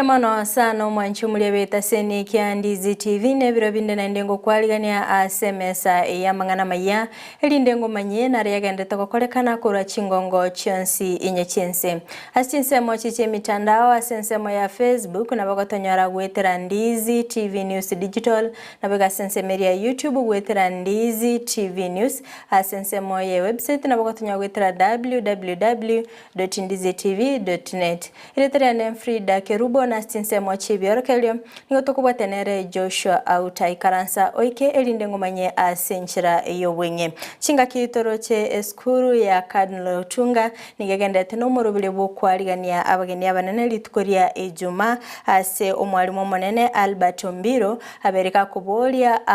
Mbuya mono sana omwanchi omoria b'etaseni kia Ndizi TV na ebiro binde naende ngokwarigania ase emesa eye amang'ana amaya erinde ngomanyie nare yagenderete gokorekana korwa chingongo chionsi inye chi'ense. Ase chinsemo echi chi'emitandao ase ensemo ya Facebook nabo gotonyora goetera Ndizi TV News Digital nabo iga ase ensemo eria ya YouTube goetera Ndizi TV News ase ensemo ye website nabo gotonyora goetera www. Ndizitv.net. Erieta riane Frida Kerubo na ase chinsemo chi'ebiorokererio nigo tokobwatia nere Joshua Auta. Ikaransa oike erinde ngomanye ase enchera y'obweng'e. Chingaki toroche esukuru ya Cardinal Otunga nigo egenderete nomoroberio bw'okwarigania abageni abanene rituko ria Ijumaa ase omwalimu omonene Albert Ombiro abere gakoboria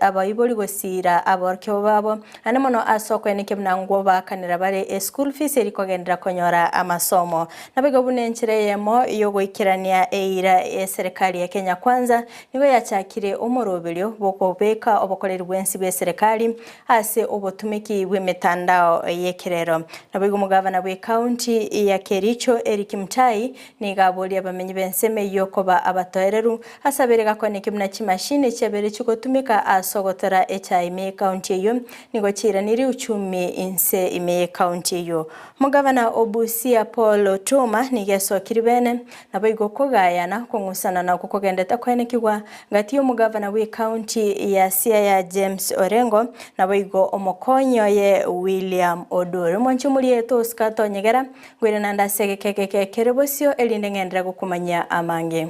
abaibori gosiira aborokigwa babo Naende mono ase okoenekia buna ngobaakanera bare eschool fees eri kogenderera konyora amasomo. Naboigo buna enchera eyemo yogoikerania eira y'eserekari ya Kenya Kwanza nigo yachakire omoroberio bw'okobeka obokoreri bwensi bw'eserekari ase obotumeki bw'emetandao y'ekerero. Naboigo omogavana bw'ecounty ya Kericho Eric Mutai nigo aboria abamenyi b'ensemo eyio koba abatoereru Ase abere gakoneke buna chimashini chiabere chigotumeka ase ogotora echae ime y'ekaunti eyio, nigo chiiranirie uchumi inse ime y'ekaunti eyio. Omogavana o Busia Paul Otuoma nigo esokiri bene, naboigo kogayana okong'usana nakwo kogendete koenekigwa gati y'omogavana bw'ekaunti ya Siaya James Orengo naboigo omokonyi oye William Oduor. Omwanchi omorieto osika tonyegera, ngwere naende ase egeka egeke kere bosio erinde ng'enderere gokomanyia amange.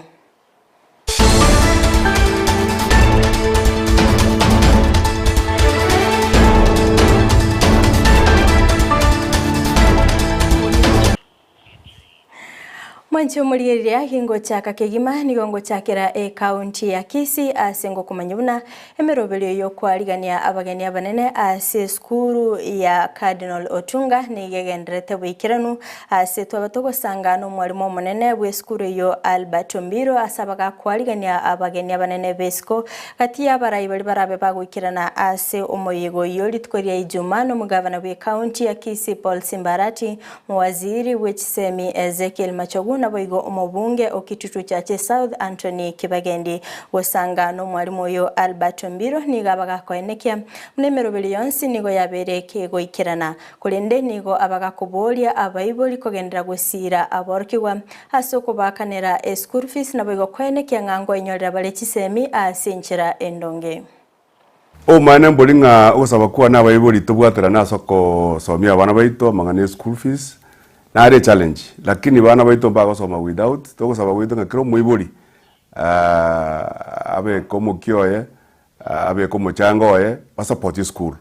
Mwanche omorigereria gingochaka kegima nigo ngochakera ecounty ya Kisii ase ngokomanya buna emeroberio y'okwarigania abageni abanene ase esukuru ya Cardinal Otunga nigo egendererete boikeranu Ase twaba togosanga nomwalimu omonene bw'esukuru eyio Albert Ombiro ase abagakwarigania abageni abanene b'esiko gati y'abarai baria barabe bagoikerana ase omoyega oyio rituko ria Ijumaa nomogavana bw'ecounty ya Kisii Paul Simbarati, mowaziri bw'echisemi Ezekiel Machogu naboigo omobunge o Kitutu Chache South Anthony Kibagendi. Gosanga nomwalimu oyo Albert Ombiro nigo abagakoenekia buna emeroberio yonsi nigo yabeire kegoikerana. Korende nigo abagakoboria abaibori kogenderera gosiira aborokigwa ase okobaakanera eschool fees naboigo koenekia ng'a nkoenyorera bare chisemi ase enchera endonge. Obomaene mbori ng'a ogosaba kwane abaibori tobwaterane ase okosomia abana baito amang'ana ya school fees nare echallenge lakini bana baito mbagosoma without togosaba gwaito ng'a kera omoibori abeke omokia oye abeke omochango oye basupport eschool.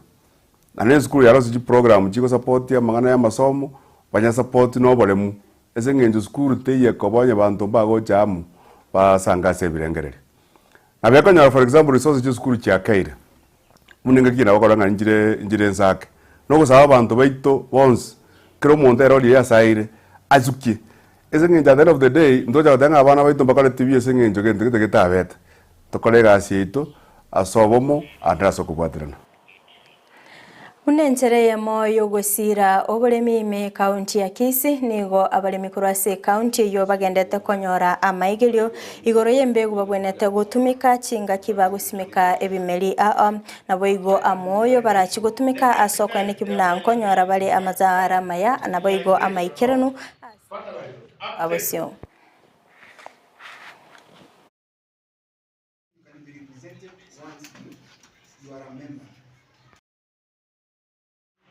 Naende esukuru yarosire chiprogram chigosapotia amang'ana y'amasomo, banyasapoti na oboremu, ase eng'encho sukuru teiyo ekoba onye banto mbagocha amo basange ase ebirengererio. Nabo ekonyora for example resources chia esukuru chiakeire, buna engaki eye nabo okorora ng'a nchire nchire ensake, na ogosaba abanto baito bonsi, kera omonto erori eye ase aire, asukie, ase eng'encho at the end of the day, ntocha goteba ng'a abana baito mbakoreti buya ase eng'encho gento gete getabete. Tokore egasi yaito ase obomo ande ase okobwaterana. Buna enchera eyemo y'ogosiira oboremi ime ekaunti ya Kisii, nigo abaremi korwa ase ekaunti eyio bagendete konyora amaigerio igoro y'embegu babwenerete gotumeka chingaki bagosimeka ebimeri ao. Naboigo amoyo barachi gotumeka ase okoeneki buna nkonyora bare amazao amaya naboigo amaikeranu ase abosio. You can be represented once you are a member.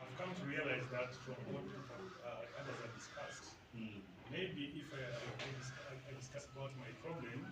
I've come to realize that from what uh, others have discussed, maybe if I, I, dis- I, I discuss about my problem,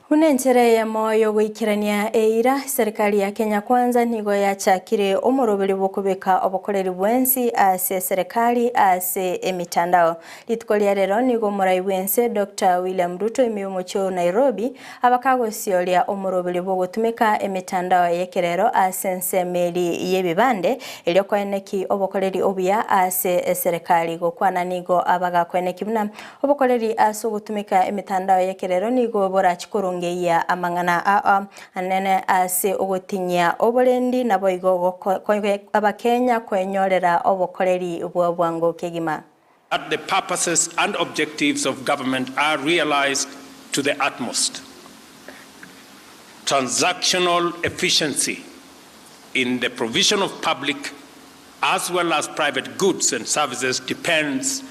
Buna enchera eyemo y'ogoikerania eira, serikali ya Kenya Kwanza nigo yachakire omoroberio bw'okobeka obokoreri bwensi ase eserekari ase emitandao. Rituko ria rero nigo omorai bw'ense Doctor William Ruto ime y'omochie o Nairobi abakagosioria omoroberio bw'ogotumeka emetandao y'ekerero ase ensemo eri y'ebibande erio koeneki obokoreri obuya ase eserekari. Gokwana nigo abagakoeneki buna obokoreri ase ogotumeka emetandao y'ekerero nigo borachi korongeyia amang'ana ao anene ase ogotinyia oborendi naboigo abakenya kwenyorera obokoreri bwa bwango kegima. That the purposes and objectives of government are realized to the utmost. Transactional efficiency in the provision of public as well as private goods and services depends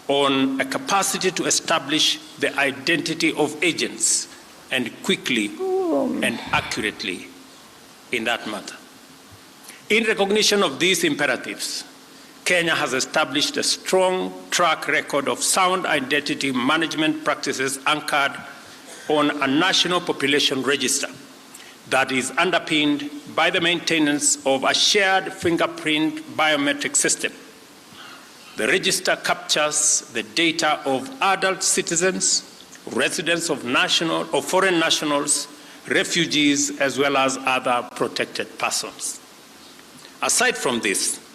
on a capacity to establish the identity of agents and quickly and accurately in that matter. In recognition of these imperatives, Kenya has established a strong track record of sound identity management practices anchored on a national population register that is underpinned by the maintenance of a shared fingerprint biometric system. The register captures the data of adult citizens, residents of national or foreign nationals, refugees, as well as other protected persons. Aside from this,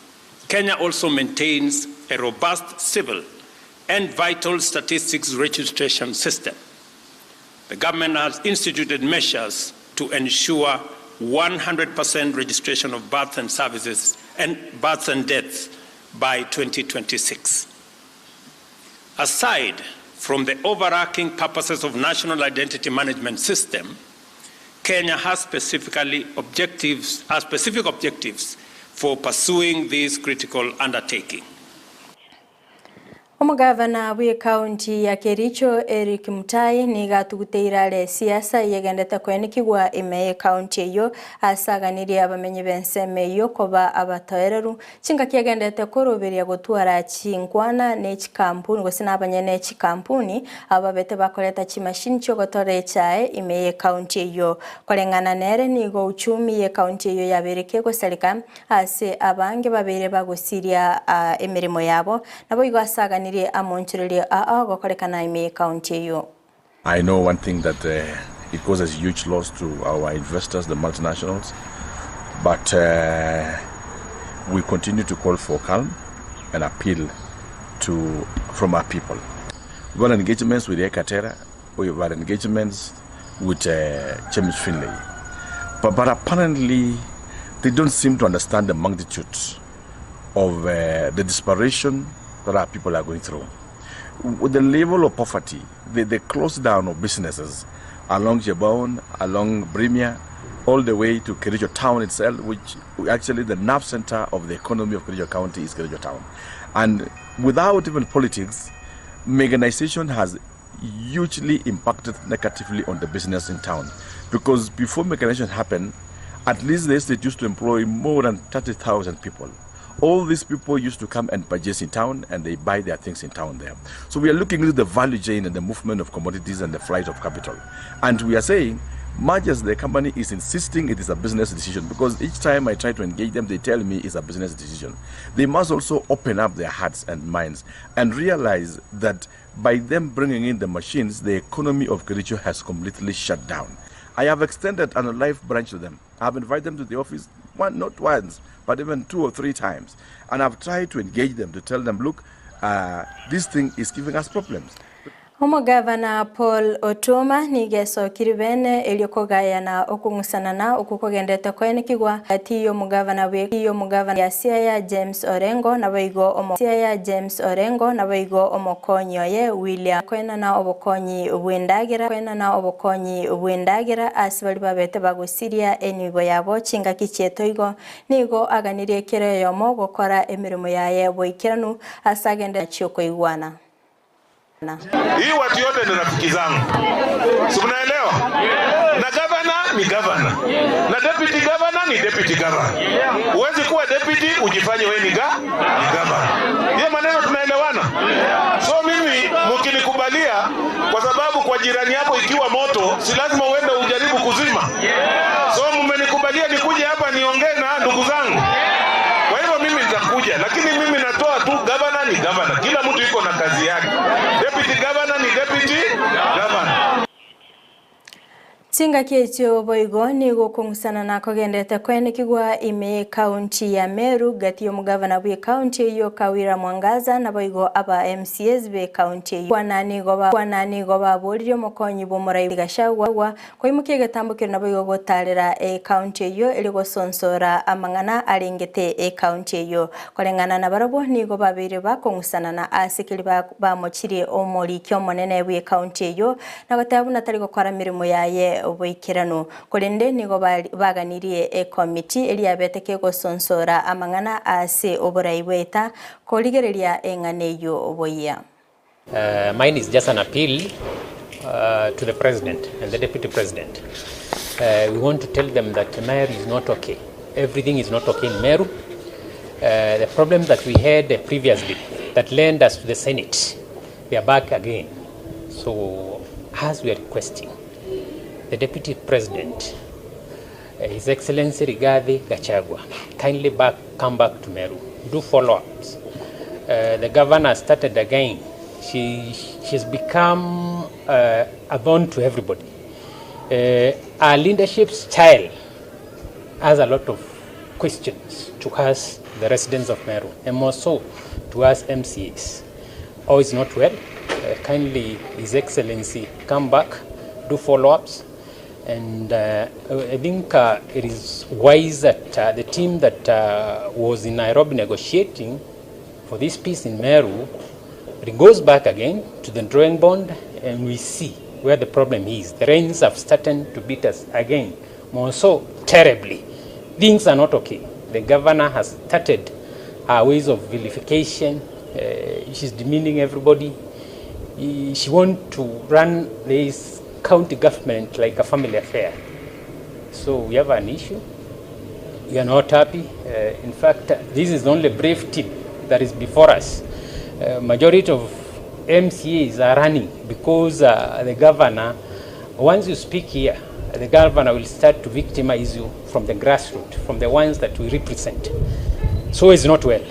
Kenya also maintains a robust civil and vital statistics registration system. The government has instituted measures to ensure 100% registration of births and services and births and deaths by 2026. Aside from the overarching purposes of national identity management system, Kenya has specifically objectives, has specific objectives for pursuing this critical undertaking. Omogavana bw'ekaunti ya Kericho Eric Mutai nigo atuguteire are siasa eyegendete koenikigwa ime y'ekaunti eyio ase aganirie abamenyi b'ensemo eyio koba abatoereru chingaki agendete koroberia gotwara chinkwana ne chikampuni gose nabanyene chikampuni abo babete bakoreta chimashini chiogotora echae ime y'ekaunti eyio. Koreng'ana nere nigo uchumi y'ekaunti eyio yabeire kegosareka ase abange babeire bagosiria emeremo yabo, naboigo ase aganirie amoonchorerie aa gokorekana ime y'ekaunti eyio. I know one thing that it causes huge loss to our investors, the multinationals, but we continue to call for calm and appeal to from our people. We've had engagements with Ekaterra, we've had engagements with James Finlay, but, but apparently they don't seem to understand the magnitude of the desperation that our people are going through. With the level of poverty, the, the close down of businesses along Jebon, along Brimia, all the way to Kericho town itself, which actually the nerve center of the economy of Kericho County is Kericho town. And without even politics, mechanization has hugely impacted negatively on the business in town. Because before mechanization happened, at least the estate used to employ more than 30,000 people. All these people used to come and purchase in town and they buy their things in town there. So we are looking into the value chain and the movement of commodities and the flight of capital. And we are saying, much as the company is insisting it is a business decision, because each time I try to engage them, they tell me it's a business decision. They must also open up their hearts and minds and realize that by them bringing in the machines, the economy of Kericho has completely shut down. I have extended an olive branch to them. I've invited them to the office, one, not once, but even two or three times. And I've tried to engage them to tell them, look, uh, this thing is giving us problems. Omogavana Paul Otuoma nigo esokire bene erio kogayana okong'usanana okwo kogendete koenekigwa gati y'omogavana bwe y'omogavana ya Siaya James Orengo naboigo omo Siaya James Orengo naboigo omokonyi oye William koenana obokonyi bw'endagera koenana obokonyi bw'endagera ase baria babete bagosiria enibo yabo chingaki chietoigo nigo aganirie kera oyomo gokora emeremo yaye boikeranu ase agende chiokoigwana. Hii watu yote ni rafiki zangu, si mnaelewa? Na gavana ni gavana na deputy governor ni deputy governor. Huwezi kuwa deputy ujifanye wewe ni ga ni governor. Hiyo maneno tunaelewana? So mimi mkinikubalia, kwa sababu kwa jirani yako ikiwa moto, si lazima uende ujaribu kuzima. So mmenikubalia nikuje hapa niongee na ndugu zangu. Kwa hivyo mimi nitakuja, lakini mimi natoa tu, governor ni governor, kila mtu iko na kazi yake. Deputy governor ni deputy governor. Chingaki echio boigo nigo okong'usana nakogenderete koenekigwa ime y'ecounty ya Meru gati y'omogavana bw'ecounty eyio Kawira Mwangaza naboigo aba MCAs b'ecounty eyio. Kwana nigo kwana nigo baboririe omokonyi bw'omorai Gachagua koimokia egetambo keria naboigo gotarera ecounty eyio erio gosonsora amang'ana arengete ecounty eyio. Koreng'ana nabarabwo nigo babeire bakong'usana na ase keria bamochirie omoriki omonene bw'ecounty eyio na goteba buna tari gokora meremo yaye boikeranu. Korende nigo baganirie ekomiti eria yabete kegosonsora amang'ana ase oborai bw'eita korigereria eng'ana eyio boyia. Mine is just an appeal to the president and the deputy president. We want to tell them that Meru is not okay. Everything is not okay in Meru. The problem that we had previously that led us to the Senate, they are back again. So as we are requesting the deputy president, His Excellency Rigathi Gachagua, kindly back, come back to Meru, do follow-ups. The governor started again. She's become a thorn to everybody. Her leadership style has a lot of questions to us, the residents of Meru, and more so to us MCAs. All is not well. Kindly, His Excellency, come back, do follow-ups. And I think it is wise that the team that was in Nairobi negotiating for this peace in Meru, it goes back again to the drawing board and we see where the problem is. The rains have started to beat us again, more so terribly. Things are not okay. The governor has started her ways of vilification. She's demeaning everybody. She wants to run this county government like a family affair. So we have an issue. We are not happy. In fact, this is only a brief tip that is before us. Majority of MCAs are running because the governor, once you speak here, the governor will start to victimize you from the grassroots, from the ones that we represent. So it's not well.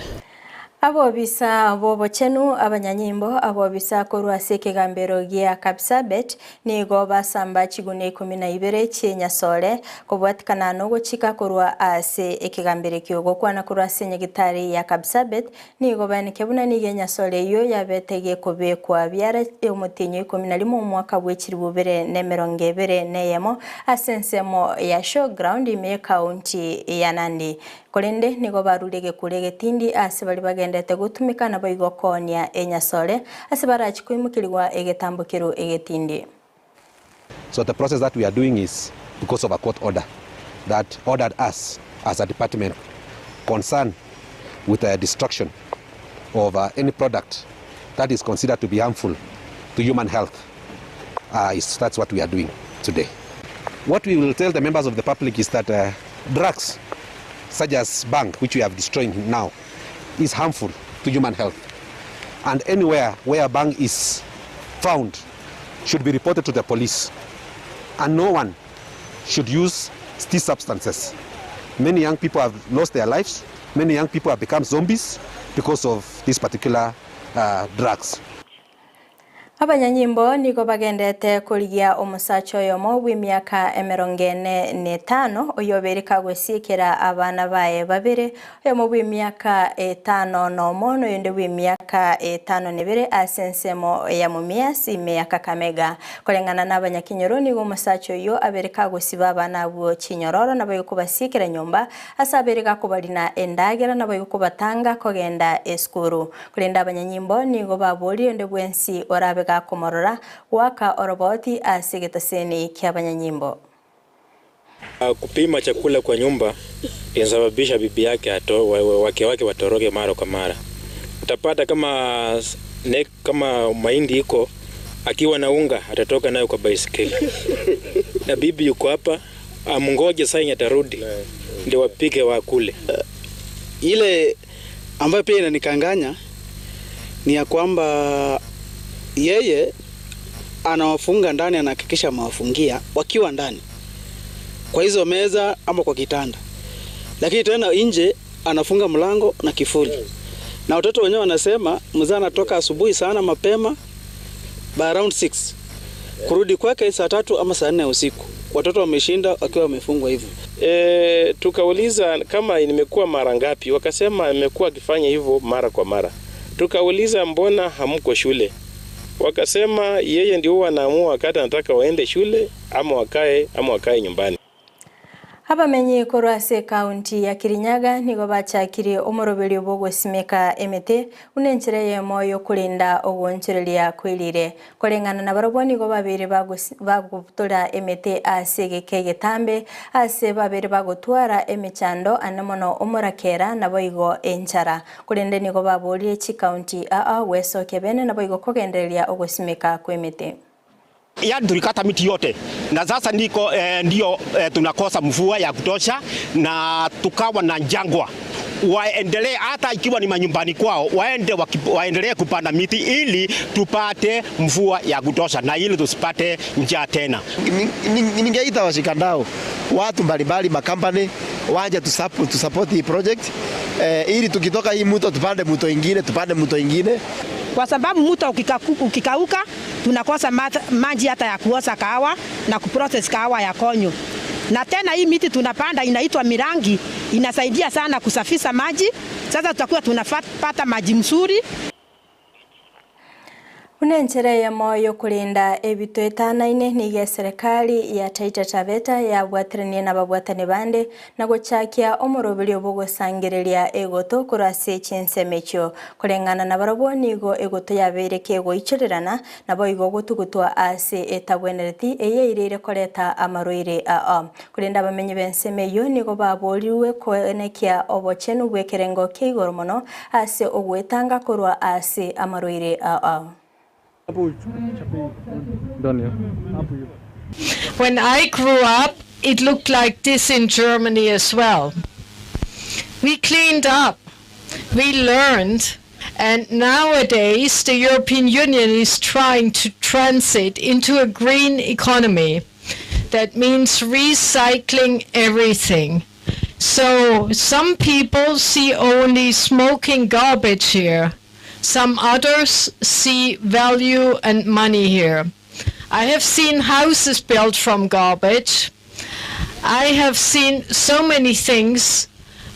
Abobisa b'obochenu abanyanyimbo abobisa korwa ase ekegambero gia Kapsabet nigo basamba chigunia ikomi na ibere chi'enyasore kobwatikana nogochika korwa ase ekegambero ekio. Gokwana korwa ase enyagitari ya Kapsabet nigo baeneke buna nigo enyasore eyio yabete gekobekwa biara omotienyi o ikomi na rimo omwaka bwe chilifu bibere na emerongo ebere na eyemo ase ensemo ya Showground ime y'ekaunti ya Nandi. Korende nigo barure egekuro egetindi aase baria bagenderete gotumeka naboigo koonia enyasore, ase barachie koimokerigwa egetambokero egetindi. So the process that we are doing is because of a court order that ordered us as a department concerned with the destruction of any product that is considered to be harmful to human health. Is, that's what we are doing today. What we will tell the members of the public is that drugs such as bhang, which we are destroying now, is harmful to human health. And anywhere where bhang is found should be reported to the police. And no one should use these substances. Many young people have lost their lives. Many young people have become zombies because of these particular drugs. Abanyanyimbo nigo bagendete korigia omosacha oyomo bw'emiaka emerongo ene na etano oyobeire kagwesiekera abana baye babere, oyomo bw'emiaka etano nomo na oyonde bw'emiaka etano na ebere ase ensemo ya Mumias ime ya Kakamega. Koreng'ana na abanyakenyoro nigo omosacha oyio abere kagosiba abana abwo chinyororo naboigo kobasiekera nyomba ase abere gakobarina endagera naboigo kobatanga kogenda esukuru. Korende abanyanyimbo nigo baborie onde bwensi orabe gakomorora goaka oroboti ase egetaseni ki'abanyanyimbo. Kupima chakula kwa nyumba inasababisha bibi yake ato, wake wake watoroke mara kwa mara. Utapata kama ne, kama mahindi iko akiwa na unga atatoka nayo kwa baisikeli na bibi yuko hapa amngoje saa atarudi ndio wapike wakule. Ile ambayo pia inanikanganya ni ya kwamba yeye anawafunga ndani, anahakikisha amewafungia wakiwa ndani kwa hizo meza ama kwa kitanda, lakini tena nje anafunga mlango na kifuli, na watoto wenyewe wanasema mzee anatoka asubuhi sana mapema by around 6 kurudi kwake saa 3 ama saa 4 usiku. Watoto wameshinda wakiwa wamefungwa hivyo. E, tukauliza kama nimekuwa mara ngapi, wakasema amekuwa akifanya hivyo mara kwa mara. Tukauliza mbona hamko shule, wakasema yeye ndio huwa anaamua wakati anataka waende shule ama wakae ama wakae nyumbani. Abamenyi korwa ase ekaunti ya Kirinyaga nigo bachakirie omoroberio bwa ogosimeka emete buna enchera eyemo ya okorenda ogoonchoreria kwerire. Koreng'ana nabarobwo nigo babeire bagobutora emete ase egeka egetambe ase babeire bagotwara emechando ande mono omorakera naboigo enchara. Korende nigo baborire chikaunti aa gwesokia bene naboigo kogendereria ogosimeka kw'emete. Yaani tulikata miti yote na sasa niko eh, ndio eh, tunakosa mvua ya kutosha na tukawa na jangwa. Waendelee hata ikiwa ni manyumbani kwao, waende waendelee kupanda miti ili tupate mvua ya kutosha na ili tusipate njaa tena. Ningeita washikadau watu mbalimbali makampani waje tusupport hii project eh, ili tukitoka hii mto tupande mto ingine tupande mto ingine kwa sababu mto ukikauka tunakosa maji hata ya kuosa kahawa na kuprocess kahawa ya konyo. Na tena hii miti tunapanda inaitwa mirangi, inasaidia sana kusafisha maji. Sasa tutakuwa tunapata maji mzuri. Buna enchera eyemo y'okorenda ebito etanaine nigo eserekari ya Taita Taveta yabwateranie na ababwatani bande na gochakia omoroberio bw'ogosangereria egoto korwa ase chinsemo echio. Koreng'ana nabarabwo nigo egoto yabeire kegoichorerana naboigo gotugutwa ase etabwenereti eye eirire koreta amarwaire aa. Korende abamenyi b'ensemo eyio nigo baborirwe koenekia obochenu bw'ekerengo kia igoro mono ase ogwetanga korwa ase amarwaire aa. When I grew up, it looked like this in Germany as well. We cleaned up, we learned, and nowadays the European Union is trying to transit into a green economy. That means recycling everything. So some people see only smoking garbage here. Some others see value and money here. I have seen houses built from garbage. I have seen so many things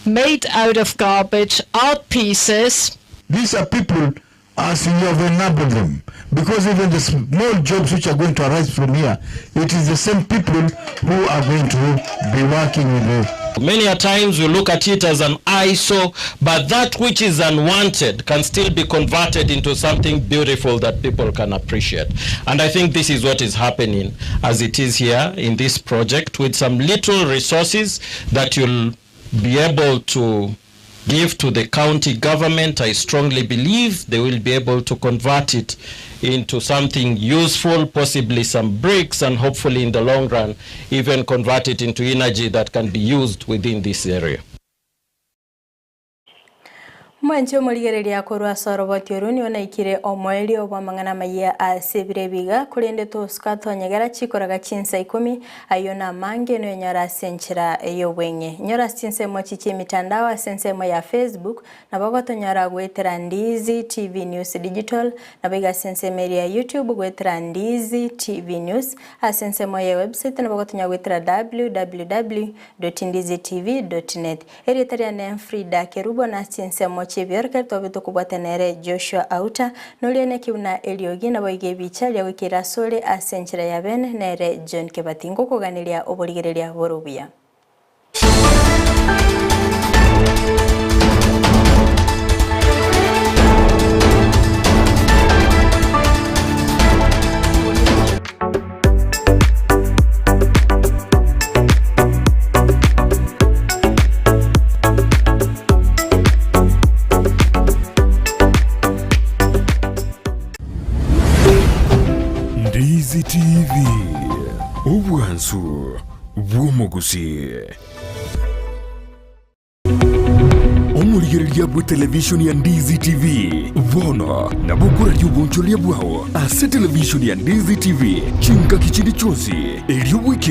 made out of garbage, art pieces. These are people as you have enabled them, because even the small jobs which are going to arise from here, it is the same people who are going to be working with the Many a times we look at it as an eyesore, but that which is unwanted can still be converted into something beautiful that people can appreciate. And I think this is what is happening as it is here in this project with some little resources that you'll be able to give to the county government. I strongly believe they will be able to convert it into something useful, possibly some bricks, and hopefully in the long run, even convert it into energy that can be used within this area. Mwanche omorigereria korwa ase oroboti oru nigo naikire omoerio bw'amang'ana amaya ase ebiro ebiga korende tosuka twanyegera chikoraga chinsa ikomi ayio na amange noenyora ase enchera y'obweng'e. Nyora ase chinsemo echi chia emitandao ase ensemo ya Facebook nabo ogotonyora goetera Ndizi TV News Digital nabo iga ase ensemo eria ya YouTube goetera Ndizi TV News ase ensemo ya website nabo ogotonyora goetera www.ndizitv.net. Erieta riane Frida Kerubo na ase chinsemo chi'ebiorokererio tobe tokobwata nere Joshua Auta noria neki buna eriogi naboigo ebicha ria goikera asore ase enchera ya bene nere John Kebati ngokoganeria oborigereria bore obuya. Ndizi TV, obwansu bw'omogusii. Omorigereria bwe televishoni ya Ndizi TV bono nabo okoraria obonchoreria bwao ase televishoni ya Ndizi TV chingaki chinde chionsi erio bwike.